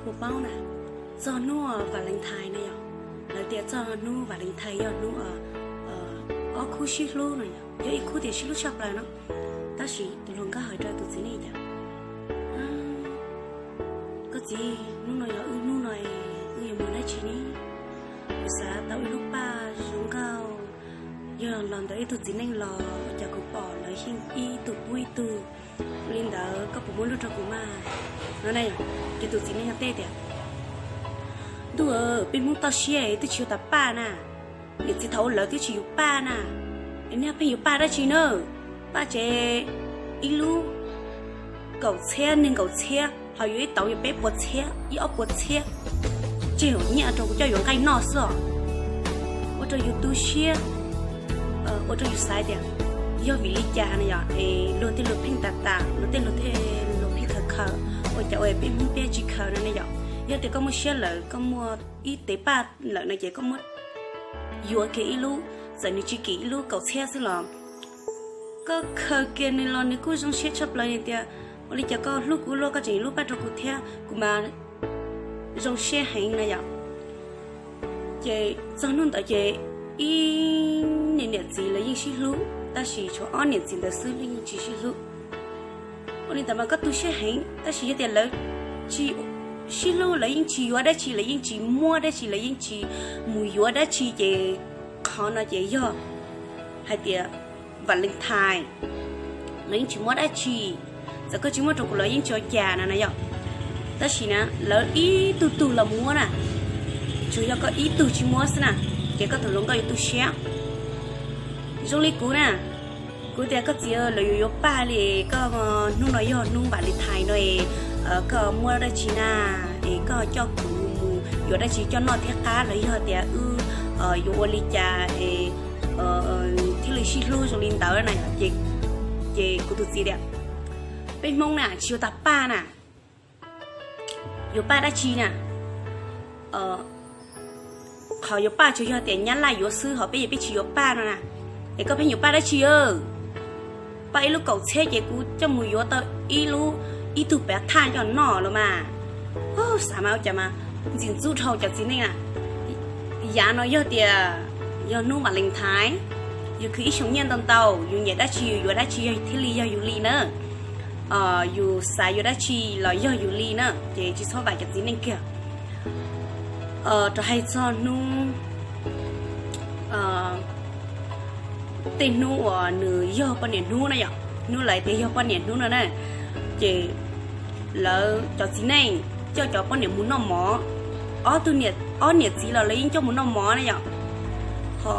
Puas paub na, txog hnub Valentine na yom, lawv tias txog hnub Valentine yog hnub ob khub sib hlub no yom, yog ib khub tias sib hlub tshaj plaws no. Tab sis tus hluas nkauj hais rau tus txiv neej tias, koj txiv, hnub no yog wb hnub no, wb yuav mus dab tsi ne? Kuv xav tau ib lub paj zoo nkauj, yog los ntawm ib tug txiv neej los ua cas kuv pom lawv yeej ib tug pub ib tug. Ua li ntawd koj puas muab lub rau kuv mas? No na, ces tus txiv neej yog teb tias, ntuj, peb Hmoob toj siab twb tsis yuav tas paj na, niam txiv thaum ub lawv twb tsis yuav paj na, es nej pheej yuav paj dab tsi na? Paj ces ib lub kaum txhiab, nees nkaum txhiab, ho yuav ib tauv yuav peb puas txhiab, ib ob puas txhiab, tseg nyiaj rau kuv coj yuav nqaij noj xwb os. Ua rau yus tu siab, ua rau yus xav tias, yog vim li cas no yom, es luag tej luag pheej tas tas, luag tej luag tej luag pheej khaws khaws, ua cas ua peb Hmoob peb tsis khaws no ne yom? Yog tias koj muaj siab lawm, koj muaj ib tes paj lawm no ces koj muab yuav kiag ib lub, txawm nws tsis kim ib lub kaum txhiab xwb los koj khaws kiag nws los nws kuj zoo siab tshaj plaws tias, ua li cas koj hlub kuv luaj koj tseem yuav lub paj rau kuv thiab, kuv mas zoo siab heev na yom. Ces txog hnub ntawd ces ib niam niam txiv lawv yeej sib hlub, tab sis tshuav ob niam txiv ntawd xwb lawv yeej tsis sib hlub. Ua li ntawd mas koj tu siab heev, tab sis yog tias lawv tsis sib hlub lawv yeej tsis yuav dab tsi, lawv yeej tsis muab dab tsi, lawv yeej tsis mus yuav dab tsi ces qhov no ces yog hais tias Valentine lawv yeej tsis muab dab tsi, txawm koj tsis muab rau kuv los yeej tsis ua cas no na yom. Tab sis na lawv ib tug tug los muab na, tsuas yog koj ib tug tsis muab xwb na, ces koj tus hluas nkauj yuav tu siab. Zoo li kuv na, kuv tias koj txiv, lawv yuav yuav paj li, koj, hnub no yog hnub Valentine no, koj muab dab tsi na, es koj coj kuv mus yuav dab tsi coj noj thiab qab los yog tias wb yuav ua li cas thiaj li sib hlub zoo li ntawd na yom. Ces kuv tus txiv tias, peb Hmoob na tsis yuav tas paj na, yuav paj dab tsi na? Qhov yuav paj tsuas yog tias Nyab Laj yuav xwb, ho peb yeej peb tsis yuav paj no na. Es koj pheej yuav paj dab tsi? Paj ib lub kaum txhiab ces kuv coj mus yuav tau ib lub, ib tug pev thaj coj noj los mas. Xav mas ua cas mas ntxim ntxub dhau cov txiv neej na. Yav no yog tias yog hnub Valentine, yus khwv ib xyoos nyiaj ntau ntau, yus nyiam dab tsi yus yuav dab tsi yog thiaj li yog yus li na. Yus xav yuav dab tsi los yog yus li na, ces tsis txhob vam cov txiv neej kiag. Rov hais txog hnub, tej hnub uas nws yog poj niam hnub na yom, hnub lawv tias yog poj niam hnub no na, ces lawv cov txiv neej coj cov poj niam mus noj mov, ob tug niam, ob niam txiv los lawv yeej coj mus noj mov na yom. Ho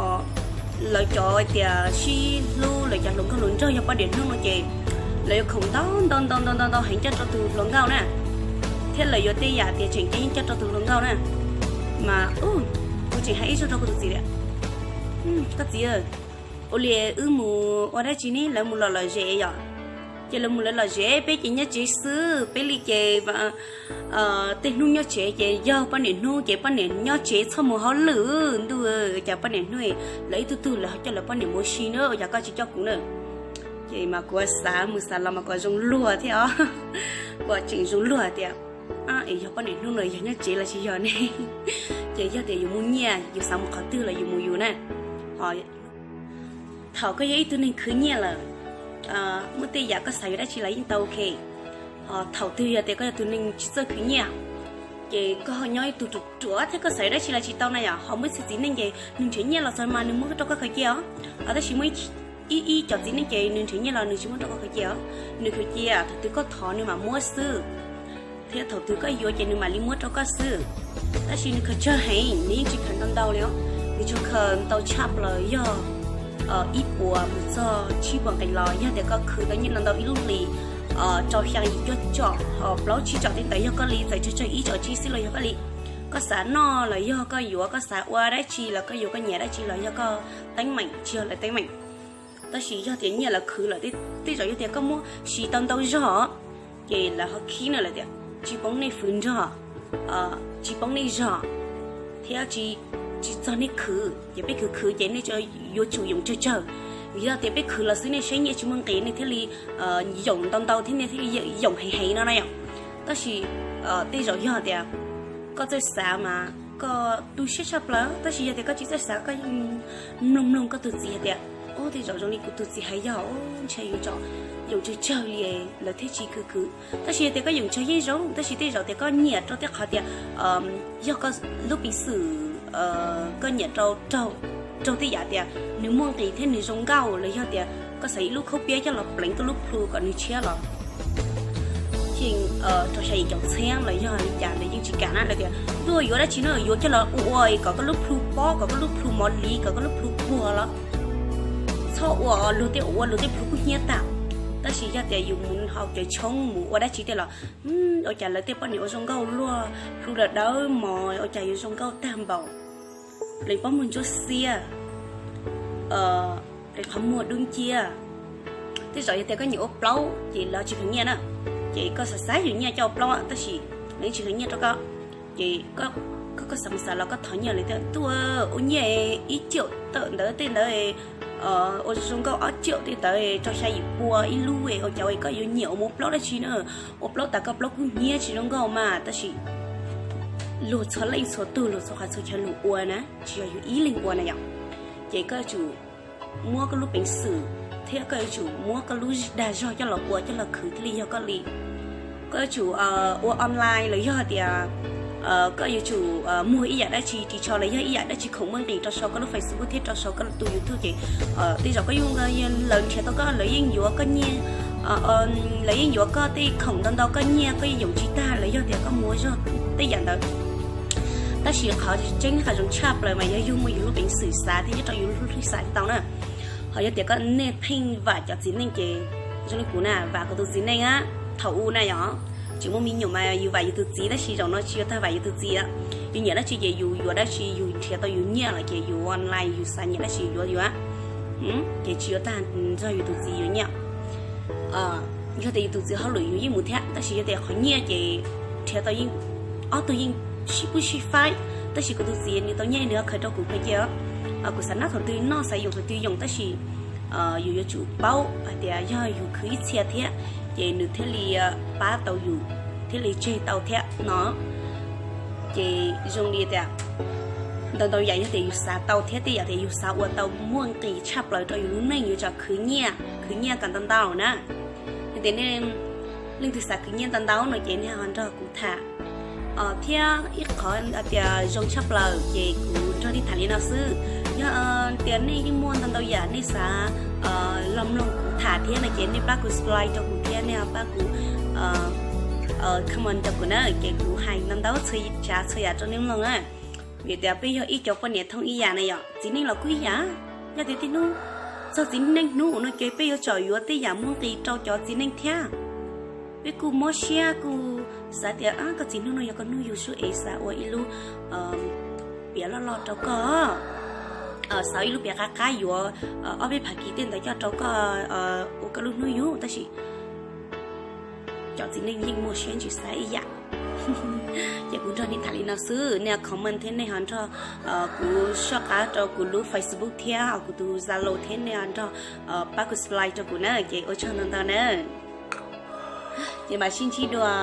lawv cov tias sib hlub, lawv cov hluas nkauj hluas nraug yog poj niam hnub no ces lawv yuav khoom ntau ntau ntau ntau ntau ntau heev coj rau tus hluas nkauj na, thiab lawv yuav tej yam tias tseem ceeb coj rau tus hluas nkauj na. Mas kuv tseem hais ib zaug rau kuv tus txiv tias, koj txiv, ua li wb mus ua dab tsi ne, lawv mus lom lom zem yom. Ces lawv mus lawv lom zem, peb ces nyob tsev xwb, peb li ces tej hnub nyob tsev ces yog poj niam hnub ces poj niam nyob tsev txhob mus hauj lwm. Ntuj, cas poj niam hnub lawv ib tug tug lawv coj lawv poj niam mus ua si na, cas koj tsis coj kuv na? Ces mas kuv xav mus xav los mas kuv zoo luag thiab os. Kuv tseem zoo luag tias, es yog poj niam hnub no yog nyob tsev los tsis yog ne? Ces yog tias yus muaj nyiaj yus xav mus qhov twg los yus mus yus na. Ho thaum koj yog ib tug neeg khwv nyiaj lawm, muaj tej yam koj xav yuav dab tsi los yeej tau ok. Ho thaum twg yog tias koj yog tus neeg tsis txawj khwv nyiaj, ces koj ho nyob ib tug ruam ruam thiab koj xav yuav dab tsi los tsis tau na yom. Ho muaj ib txhia txiv neej ces nws nrhiav nyiaj los txog mas nws muab rau koj khaws cia os. Ho tab sis muaj ib, ib cov txiv neej ces nws nrhiav nyiaj los nws tsis muab rau koj khaws cia os, nws khaws cia thaum twg koj thov nws mam muab xwb, thiab thaum twg koj yuav ces nws mam li muab rau koj xwb. Tab sis nws khaws tsawg heev, nws yeej tsis khaws ntau ntau li os. Nws tsuas khaws ntau tshaj plaws yog ib puas mus txog tsib puas nqe los. Yog tias koj khwv tau nyiaj ntau ntau ib lub hlis, rau xya yim cuaj tsom, ho plaub tsib tsom tej ntawd yog koj li, txawm tsawg tsawg ib tsom tsib xwb los yog koj li. Koj xav noj los yog koj yuav, koj xav ua dab tsi los koj yuav, koj nyiam dab tsi los yog koj teeb meem, tsis yog lawv teeb meem. Tab sis yog tias nyiaj lawv khwv lawm, tej zaum yog tias koj muab siv tau ntau zog, ces lawv ho khib na, lawv tias tsis poob nej hwv nrog, tsis poob nej zog, thiab tsis txog nej khwv, ces peb khwv khwv ces nej yuav tsum yoom tsawg tsawg. Yog tias peb khwv los xwb nej saib nyiaj tsis muaj nqis nej thiaj li yoom ntau ntau thiab nej thiaj li yoom heev heev no na yom. Tab sis tej zaum yog tias koj txawj xav mas koj tu siab tshaj plaws, tab sis yog tias koj tsis txawj xav, koj yeej mloog mloog koj tus txiv hais tias, o, tej zaum zoo li kuv tus txiv hais yog, ntshe yuav tsum yoom tsawg tsawg li lawv thiaj tsis khwv khwv. Tab sis yog tias koj yoom tsawg yeej zoo, tab sis tej zaum tias koj nyiam rau tej qhov tias yog koj lub peev xwm, koj nyiam rau raug tej yam tias nws muaj nqis thiab nws zoo nkauj, los yog tias koj xav ib lub khaub piab coj los pleev koj lub plhu kom nws tshiab los yeej rau xya yim caum txhiab los yog li cas lawv yeej tsis kam na. Lawv tias, tuaj yuav dab tsi no, yuav coj los ua ua kom koj lub plhu pob, kom koj lub plhu mos li, kom koj lub plhu puag los txhob ua luag tej, ua luag tej plhu kub hnyiab tag. Tab sis yog tias yus mus haus cawv tshoob mus ua dab tsi tej los, ua cas lawv tej poj niam ua zoo nkauj luaj, plhu dawb dawb mos, ua cas yuav zoo nkauj tag npaum. Pleev pob muag ntsuab xiab, pleev qhov muag dub nciab. Tej zaum yog tias koj nyiam ua plaub ces lawv tsis kheev nyiaj na, ces koj xav xav yus nyiaj coj ua plaub tab sis lawv yeej tsis kheev nyiaj rau koj. Ces koj, koj xav mus xav los koj thov nyiaj lawv tias, tuaj ua nyiaj ib caum tawm ntawd tej ntawd, ua zoo nkauj ob caum tej ntawd rau xya yim pua ib lub, ua cas koj yuav nyiam ua mus plaub dab tsi na? Ua plaub tas koj plaub kub hnyiab tsis zoo nkauj mas. Tab sis luag txhua leej txhua tug, luag txhua qhov txhua chaw luag ua na, tsis yog yus ib leeg ua na yom. Ces koj yuav tsum muab koj lub peev xwm thiab koj yuav tsum muab koj lub dag zog coj los ua coj los khwv thiaj li yog koj li. Koj yuav tsum ua online los yog tias koj yuav tsum muag ib yam dab tsi ris tsho los yog ib yam dab tsi khoom muaj nqis rau saum koj lub Facebook thiab rau saum koj tus YouTube ces tej zaum koj yeej, lawv nrhiav tau koj, lawv yeej yuav koj nyiaj, lawv yeej yuav koj tej khoom ntau ntau, koj nyiaj koj yeej yoom tsis tag los yog tias koj muag zog tej yam ntawd. Tab sis qhov tseeb qhov zoo tshaj plaws mas yog yus muaj yus lub peev xwm xav thiab nyob rau yus lub hlwb xav tau na. Ho yog tias koj nej pheej vam cov txiv neej ces zoo li kuv na, vam kuv tus txiv neej a, thaum ub na yom, tseem muaj me nyuam mas yus vam yus tus txiv, tab sis zaum no tsis yuav tag vam yus tus txiv. Yus nyiam dab tsi ces yus yuav dab tsi, yus nrhiav tau yus nyiaj lawm ces yus online yus xav nyiam dab tsi yuav yuav, ces tsis yuav tag nrog yus tus txiv yuav nyiaj. Yog tias yus tus txiv hauj lwm yus yeej mus thiab, tab sis yog tias qhov nyiaj ces nrhiav tau yeej, ob tug yeej sib pub sib faib. Tab sis kuv tus txiv nws tau nyiaj nws ho khaws rau kuv khaws cia. Kuv xav noj thaum twg noj, xav yoom thaum twg yoom, tab sis yus yuav tsum paub hais tias yog yus khwv ib txhia thiab ces nws thiaj li pab tau yus, thiaj li tseg tau thiab no. Ces zoo li tias ntau ntau yam yog tias yus xav tau thiab tej yam tias yus xav ua tau muaj nqis tshaj plaws rau yus lub neej, yuav tsum khwv nyiaj, khwv nyiaj kom ntau ntau na. Yog tias nej leej twg xav khwv nyiaj ntau ntau no ces nej ho nrog kuv tham. Thiab ib qhov tias zoo tshaj plaws ces kuv nrog nej tham li no xwb. Yog tias nej yeej muaj ntau ntau yam nej xav los mloog kuv tham thiab no ces nej pab kuv subscribe rau kuv thiab nej pab kuv comment rau kuv na, ces kuv hais ntau ntau txhua tsav txhua yam rau nej mloog na. Vim tias peb yog ib cov poj niam thooj ib yam na yom, txiv neej los kuj ib yam. Yog tias tej hnub txog txiv neej hnub no ces peb yuav tsum yuav tej yam muaj nqis rau cov txiv neej thiab. Peb kuj mob siab kuj xav tias koj txiv hnub no yog koj hnub yug xwb es xav ua ib lub piav loj loj rau koj, xav ib lub piav qab qab yuav ob peb phav kis tej ntawd coj rau koj ua koj lub hnub yug, tab sis cov txiv neej yeej muaj siab ntsis xav ib yam. Ces kuv nrog nej tham li no xwb, nej comment thiab nej ho nrog kuv soj qab rau kuv lub Facebook thiab kuv tus Zalo thiab nej ho nrog pab kuv subscribe rau kuv na, ces ua tsaug ntau ntau na. Ces mam sib ntsib dua